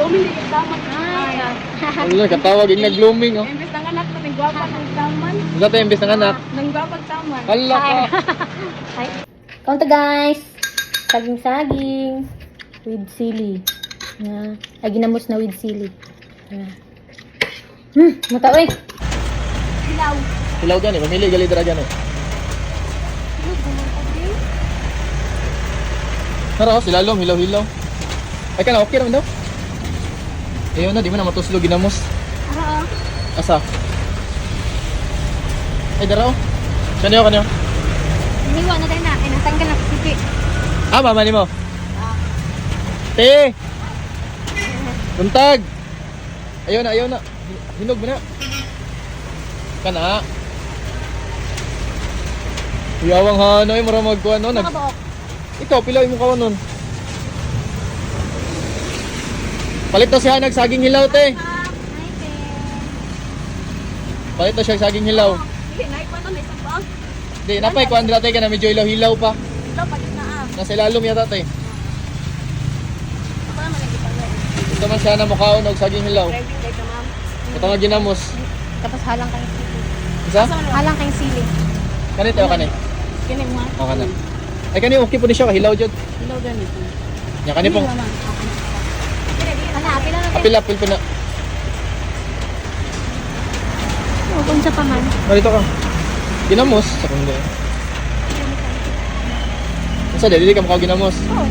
Blooming di taman. Ay. Wala, katawag yung nag-blooming, oh. Imbes ng anak na nagwapa ng taman. Wala tayo imbes ng anak. Nang taman. Hala ka. Ay. Kaunta, guys. Saging-saging. With sili. Na, ay, ginamos na with sili. Na. Mata oy. Hilaw. Hilaw gani, pamili gali dira gani. Tara, oh, sila lom, hilaw-hilaw. Ay kana, okay raman daw. Ayaw na, di mo na matuslo ginamos. Ara oh. Asa? Ay, dara oh. Kaniyo, kaniyo. Niwa na tayo na. Ay, natanggal na kasi. Ah, mama ni mo. Te! Buntag! Ayaw na, ayaw na. Hinog mo na. Kana. Uyawang hanoy, mura magkuha no. Nag Mga buok. Ikaw, pila mo kawan nun. Palit na siya nagsaging hilaw, te. Hi, te. Palit na siya saging hilaw. Dili na ikuan na isang pa. Di, napay kuan dira te kana medyo hilaw-hilaw pa. Hilaw pa na ah. Nasa ilalom yata te. Ako naman nagipangay. Gusto man siya na mukhaon og saging hilaw. Driving kay ka, ma'am. Ito nga ginamos. Tapos halang kayong sili. Isa? Halang kayong sili. Kani te, o kani. Kini mo. O kani. Ay kani okay po ni siya kahilaw jud. Hilaw gani. Nya kani pong Ala, apila na tayo. apil apil pa na. Oh, kung sa pa man. Narito ka. Ginamos sa kundi. Unsa di dili ka mukha ginamos? Oh.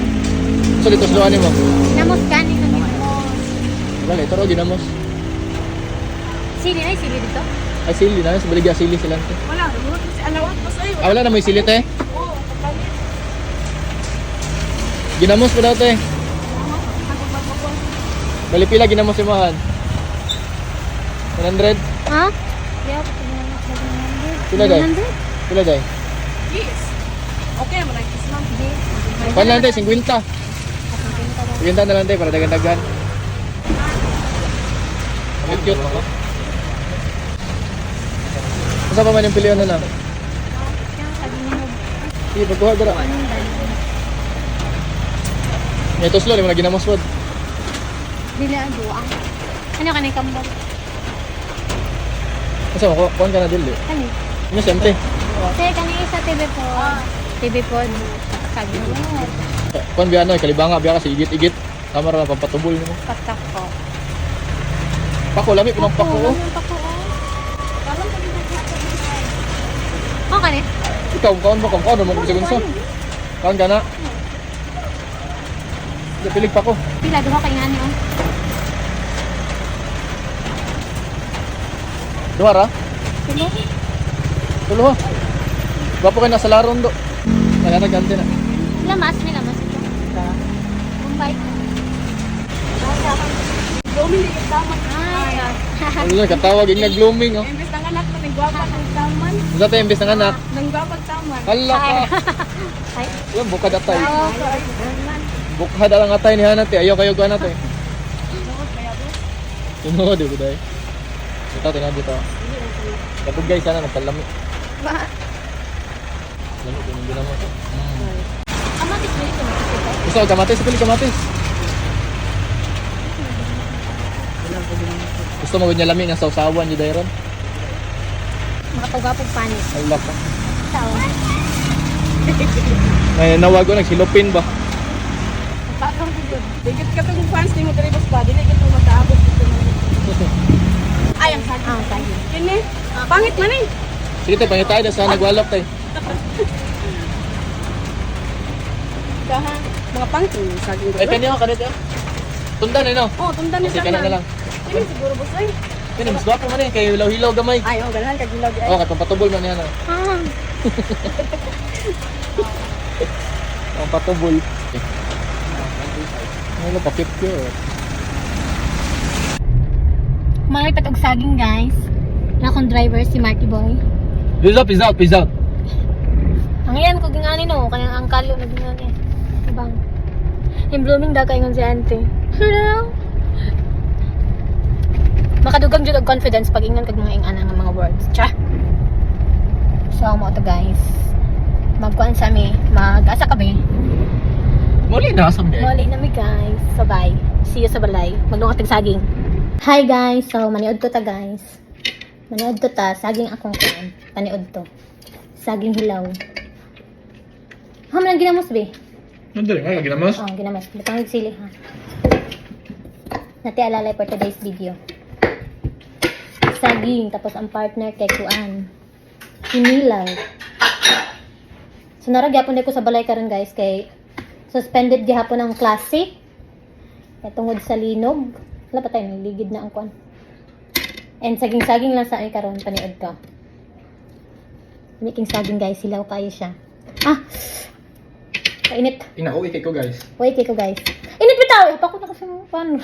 Unsa dito sluan nimo? Namos kanin na ginamos. Wala ito ro ginamos. Sili na, sili dito. Ay sili na sa baligya sili sila te. Wala, rumot si alawat pa sa'yo. Ah, wala na may sili te. Oo, kapalit. Ginamos pa daw te. Bali pila ginamos imahan? 100? Ha? Yep, ginamos na 100. Pila day? 100? Pila day? Yes. Okay naman ang kiss, ma'am. Kuan lang te, 50. 50 na lang te para daghan-daghan. Cute cute ako. Unsa pa man yung pilihan na lang? Sige, pagkuha dara. May tuslo, di mo na ginamos pod. Dili ang duang. Ano ka na yung kambal? Unsa mo kuan ka na dili? Kani? Ano siyempre? Sir, kani isa TV po. TV po. Sabi mo. Kuan biya ano, kalibanga biya kasi igit-igit. Tama ra pampatubol nimo. Patak ko. Pako lami pinang pako. Oh. Ano pako? Oh. Oh, kani? Ikaw kaon mo kaon mo kung unsa. Kaon ka na. Di pilig pako. Pila duha kay ngani oh. Duha ra? Pila? Tulo ha. Gwapo kay nasa laron do. Nagata gante na. Lamas, may lamas ito. Bombay. Blooming di taman. Ay. Wala katawag yung nag-blooming oh. Imbes ng anak na nagwapa ng taman. Unsa tayo imbes ng anak? Nang taman. Hala ka. Ay. Wala bukad atay. Oh. Bukad lang atay ni Hana te. Ayaw kayo kuan ate. Tinuod di ba day? Ito tingnan dito. Kapag guys sana nagkalami. Ba. Lami din yung ginamos. Kamatis ba ito? Kamatis ito? Gusto ko kamatis, pili kamatis. Gusto mo niya lami nga sausawan ni Dairon? Makapagwapog panis. Ay laka. Tao. May nawago nagsilupin ba? Pagpagaw ko yun. Digit ka tong fans ni mo diri boss ba dili ka tong makaabot dito. Ay, ang saging. Ah, saging. Kini, pangit man eh. Sige tayo, pangit tayo sa nagwalok tayo. Kaha, mga pangit yung saging. Ay, kanyo, kanyo tayo. Tundan eh no? Oh, tundan ni Kasi kana na lang. Kini siguro boss ay. Kini, mas gwapo man eh, kay hilaw-hilaw gamay. Ay, oh, ganahan kag hilaw di ay. Oh, kay pampatubol man yan. Ah. Ah. Pampatubol. Ano, pakit ko. Malipat og saging, guys. Na akong driver si Marky Boy. Peace out, peace out, peace out. Ang iyan ko gingani no, kanang ang kalo na gingani. Ibang. Yung blooming daw kay ngon si ante. Hello. Makadugang jud og confidence pag ingon kag mga ingana nga mga words. Cha. So mo to, guys. Magkuan sa mi, mag-asa ka ba? Muli na sa mga. Mali na mi, guys. So bye. See you sa balay. Maglungat tag saging. Hi guys. So maniud to ta, guys. Maniud to ta saging akong kuan. Paniud to. Saging hilaw. Ha man ang ginamos be. Nandali nga ginamos. Oh, ginamos. Butang sili ha. Nati alalay for today's video. Saging tapos ang partner kay kuan. Kinilaw. So nara gyapon ko sa balay karon, guys, kay suspended gihapon ang klase. Kay tungod sa linog. Wala pa tayo ligid na ang kuan. And saging-saging lang sa ay karon paniud ko. Making saging, guys, hilaw kayo siya. Ah. Kainit. Tingnan ko kay ko, guys. Wait, ko guys. Init bitaw! Ipakot na kasi mo. Paano?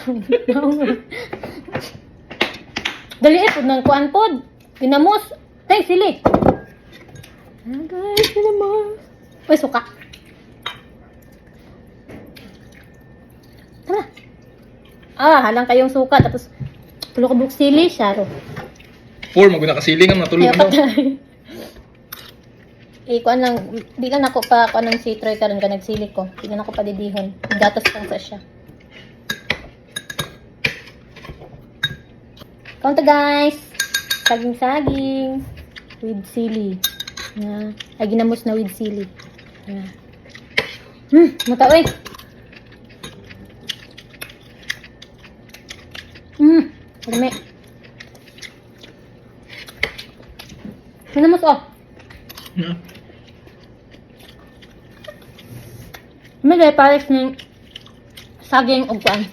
Dali eh, pud ng kuan pod. Ginamos. Tay, sili. Ah, guys, ginamos. Uy, suka. Tara. Ah, halang kayong suka. Tapos, tulo ka buhok sili, syaro. Four maguna kasiling ang natulog Kaya mo. patay. Eh, kuan lang, di lang ako pa, kuan ng si Troy karon ka nagsili ko. Di lang ako pa didihon. Gatas lang sa siya. Kaunta guys! Saging-saging. With sili. Na, ay ginamos na with sili. Na. Mata oy. Lami. Ginamos oh. Na. May dahil pares ng saging og kuan.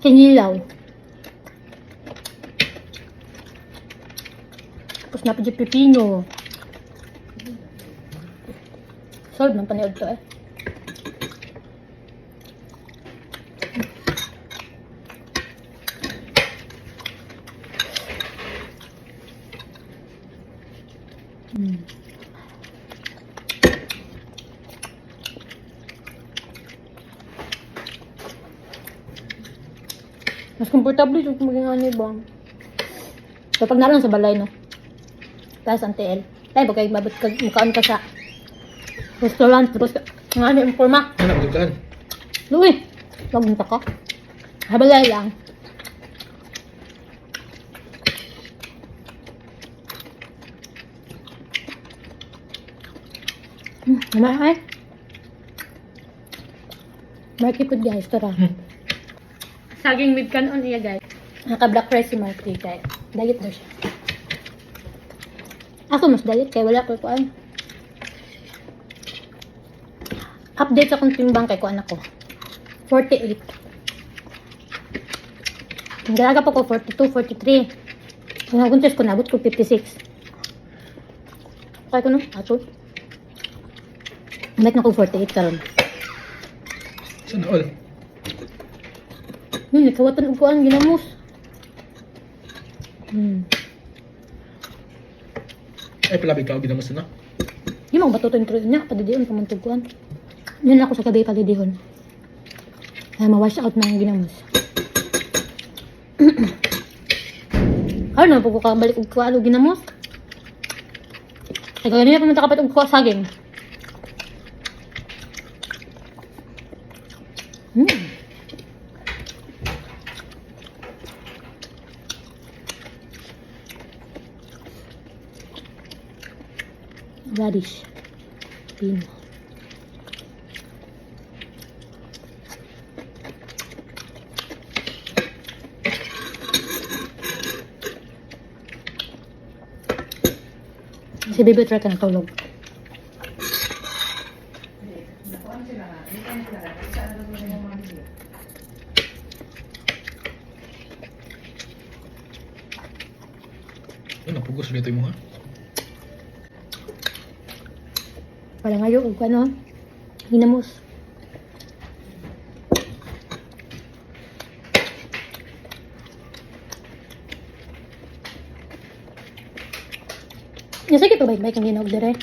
Kinilaw. Tapos na pa pipino. Solve ng paniod to eh. Mas komportable yung maging ano ba? Kapag naroon sa balay, no? Tapos ang TL. Tayo, pag mabot ka, mukaan ka sa restaurant, tapos nga ano yung forma. Ano magdutan? Luwi, wag mo ka. Sa balay lang. Ay. Marky po guys, tara. Saging with kanon iya guys. Naka black rice si Marky kay diet daw siya. Ako mas diet kay wala ko kuan. Update sa akong timbang kay kuan ako. 48. Ang galaga pa ko 42, 43. Kung naguntis ko nabot ko 56. Okay ko no? Ato. Balik na ko 48 karon. Sana all. Yun, nagkawatan og kuan ginamos. Ay pala ikaw ginamos na. Di mo batuto yung troy niya, padidion pa man tug kuan. Yun ako sa gabi padidihon. Kaya ma-wash out na ang ginamos. Ano, pag ko balik og kuan og ginamos. Ay, ganyan pa man ta kapat og kuha saging. Radish. Pino. Si Baby try ka ng tulog. Ano pugos dito mo ha? Wala nga yung ano, ginamos. Ya, sige pa bike-bike ang ginog dire.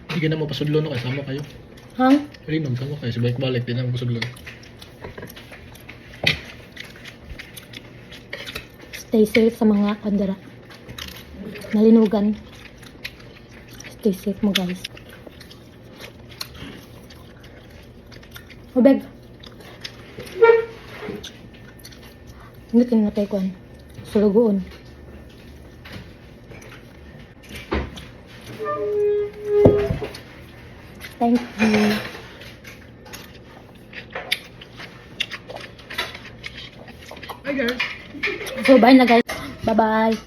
Hindi ka na mo pasudlon no kay sama kayo. Hang? Rinog sama kayo sa bike balik di na mo pasudlon. Stay safe sa mga kandara. Nalinugan. Stay safe mo, guys. Oh, beb. Hindi tinatay ko. Sulugoon. Thank you. Hi, guys. So, bye na, guys. Bye-bye.